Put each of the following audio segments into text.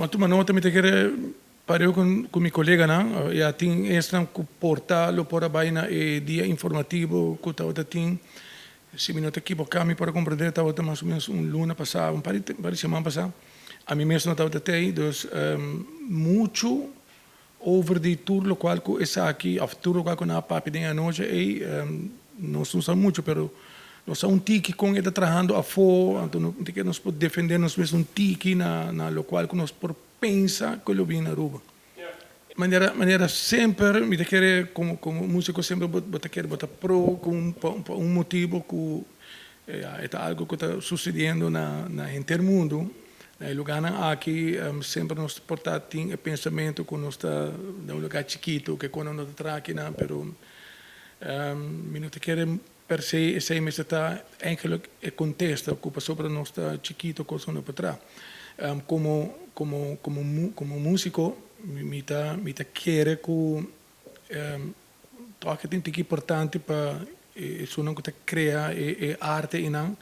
M'a tuma nota, mi ta kere pareu ku mi koleganan, ya tin esnan ku por ta lo por a bai na e dia informativo ku tabata tin, si mi no ta ekiboká mi por a komprendé tabata mas o menos un luna pasá, un par di siman pasá, ami mes no tabata tei, dus muchu over di tur lokual ku esaki òf tur lokual ku nan a papia den e anochi ei nos no sa muchu pero nos sa un tiki kon e ta trahando afó anto no tin ke nos por defendé nos mes un tiki na na lokual ku nos por pensa ku lo bin na Aruba. Manera manera semper mi ta kere komo komo músiko semper bo bo ta kere bo ta pro ku un pa un motibu ku e ta algu ku ta susediendo na na henter mundu. Na e lugánan aki semper nos por ta tin e pensamentu ku nos ta den un lugá chikitu, ke kono no ta traha akinan, pero mi no ta kere per se esei mester ta eigenlijk e kontesta ku pasobra nos ta chikitu kos no por traha. Komo komo komo komo músiko mi ta mi ta kere ku Tòg e tin tiki importante pa esunnan ku ta krea e arte einan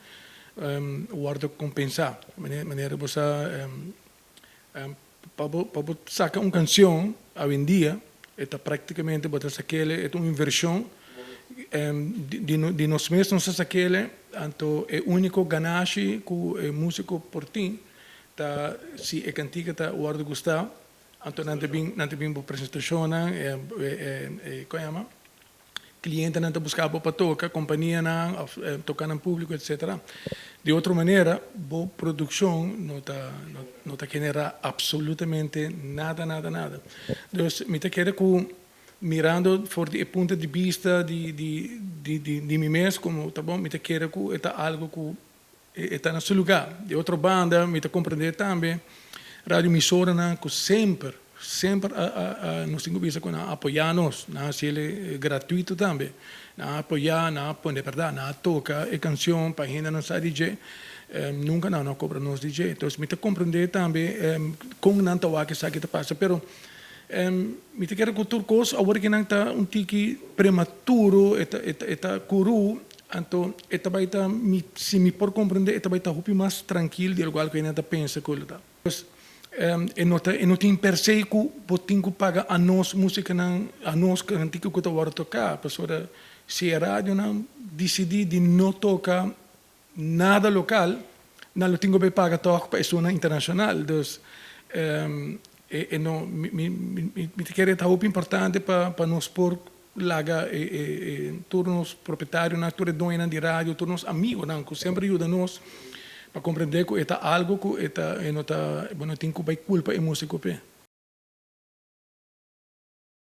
wòrdu kompensá. Manera bo sa pa bo pa bo saka un kanshon awendia e ta praktikamente bo ta sak'el e ta un invershon di di nos mes nos ta sak'el anto e úniko ganashi ku e músiko por tin ta si e kantika ta wòrdu gustá. Anto nan ta bin, nan ta bin bo presentashonnan, e kon yama, klientenan ta buska bo pa toka, kompanianan òf toka nan públiko etsetera. Di otro manera bo produkshon no ta no ta generá apsolutamente nada nada nada. Dus mi ta kere ku mirando for di e punto di bista di di di di mi mes komo ta bon mi ta kere ku e ta algu ku E ta na su lugá. Di otro banda mi ta komprendé tambe radioemisoranan ku semper, semper a a a nos tin ku bisa ku nan a apoyá nos, nan a hasi el gratuito tambe. Nan a apoyá, nan a pone bèrdat, nan a toka e kanshon pa hendenan sa di dje, nunka nan no a kobra nos di dje. Entonces mi ta komprendé tambe kon nan ta wak esaki ta pasa, pero mi ta kere ku tur kos awor ke nan ta un tiki prematuro, e ta e ta kurú. Anto e ta bai ta, mi, si mi por comprende, e ta bai ta hopi mas trankil di locual cu hende ta pensa cu lo ta. Pues, e no ta, e no tin per se cu bo tin cu paga anos musicanan, anos cantica cu ta wordo toca, pasobra si e radionan dicidi di no toca nada local, nan lo tin cu bai paga toch pa esunnan internacional. Dus, e, e no, mi, mi, mi, mi ta kere e ta hopi importante pa, pa nos por Laga e tur nos propietarionan, tur e doñonan di radio, tur nos amigonan ku semper yuda nos pa komprendé ku e ta algu ku e ta e no ta bo no tin ku bai kulpa e músiko p'e.